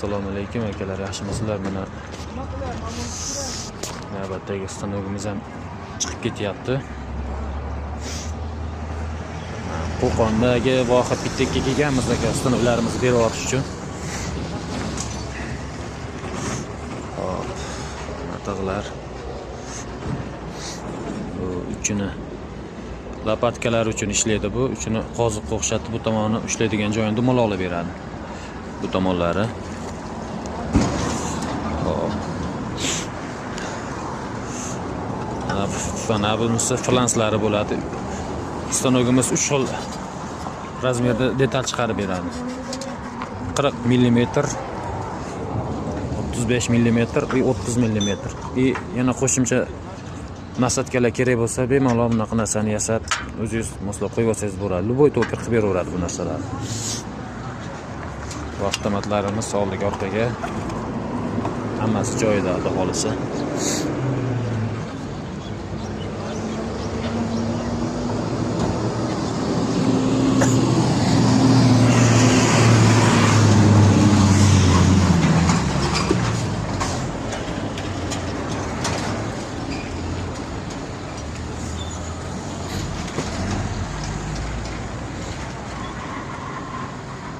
Assalomu alaykum, akalar, yaxshimisizlar? Mana, navbatdagi stanogimiz ham chiqib ketyapti. Qo'qondagi Vohid Pittekka kelganmiz, aka, stanoklarimizni berib yuborish uchun. Hop, tig'lar. Bu uchini lopatkalar uchun ishlaydi bu. Uchini qoziqqa o'xshatib, bu tomoni ushlaydigan joyini dumaloqlab beradi. Bu tomonlari. Hop. Mana bunisi flanslari bo'ladi. Stanogimiz 3 xil razmerda detal chiqarib beradi. 40 mm, 35 mm и 30 mm. И yana qo'shimcha насадка lar kerak bo'lsa, bemalol bunaqa narsani yasab, o'zingiz moslab qo'yib olsangiz bo'ladi. Любой токарь qilib beraveradi bu narsalarni. Bu avtomatlarimiz oldiga, orqaga hammasi joyida, xudo xolisa.